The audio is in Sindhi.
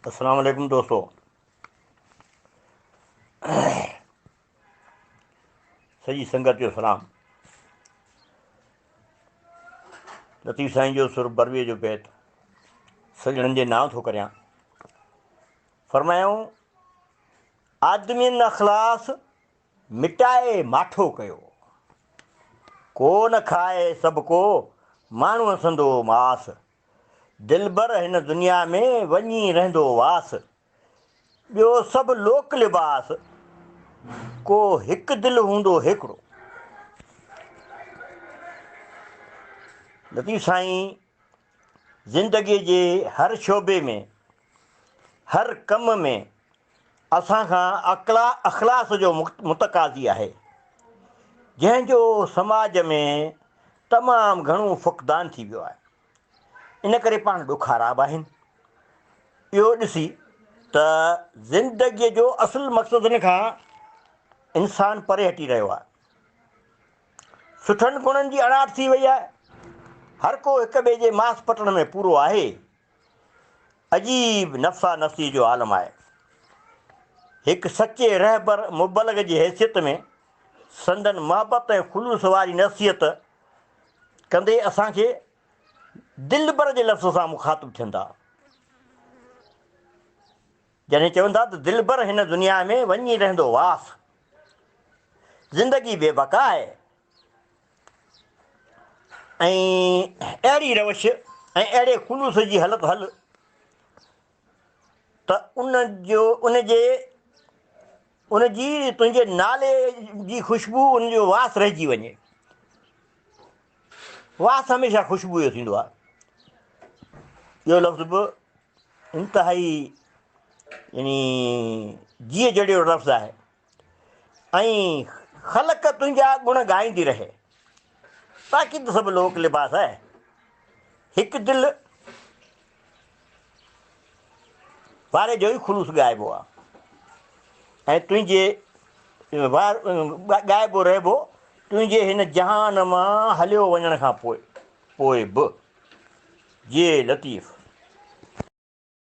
السلام عليڪم دوستو سڄي سنگت جو سلام لطيف سائين جو سر بروي جو بيت سڄڻن جي نانء ٿو ڪريان فرمايائون آدمين اخلاص مٽائي ماٺو ڪيو ڪو نه کائي سڀ ڪو ماڻهو سندو ماس دلبر هن دنيا ۾ وڃي رهندو واس، ٻيو سڀ لوڪ لباس، ڪو هڪ دل هوندو هيڪڙو. لطيف سائين زندگيء جي هر شعبي ۾، هر ڪم ۾ اسان کان اخلاص جو متقاضي آهي، جنهن جو سماج ۾ تمام گهڻو فقدان ٿي ويو آهي. ان ڪري پاڻ ڏکارا به آهن. اهو ڏسي ته زندگيء جو اصل مقصدن کان انسان پري هٽي رهيو آهي. سٺن گڻن جي اڻاٺ ٿي وئي آهي. هر ڪو هڪ ٻئي جي ماس پٽڻ ۾ پورو آهي. عجيب نفسا نفسيء جو عالم آهي. هڪ سچي رهبر مبلغ جي حيثيت ۾ سندن محبت ۽ خلوص واري نصيحت ڪندي اسان کي دلبر جي لفظ سان مخاطب ٿين ٿا. جڏهن چون ٿا ته دلبر هن دنيا ۾ وڃي رهندو واس. زندگي بي بقا آهي ۽ اهڙي روش ۽ اهڙي خلوص جي هلت هل ته ان جو ان جي ان جي تنهنجي نالي جي خوشبو ان جو واس رهجي وڃي. واس هميشه خوشبو جو ٿيندو آهي. اهو لفظ به انتهائي يعني جيء جڙيو لفظ آهي ۽ خلق تنهنجا گڻ ڳائيندي رهي. باقي ته سڀ لوڪ لباس آهي. هڪ دل واري جو ئي خلوص ڳائبو آ ۽ تنهنجي ڳائبو رهبو تنهنجي هن جهان مان هليو وڃڻ کان پوء پوء به. جي لطيف.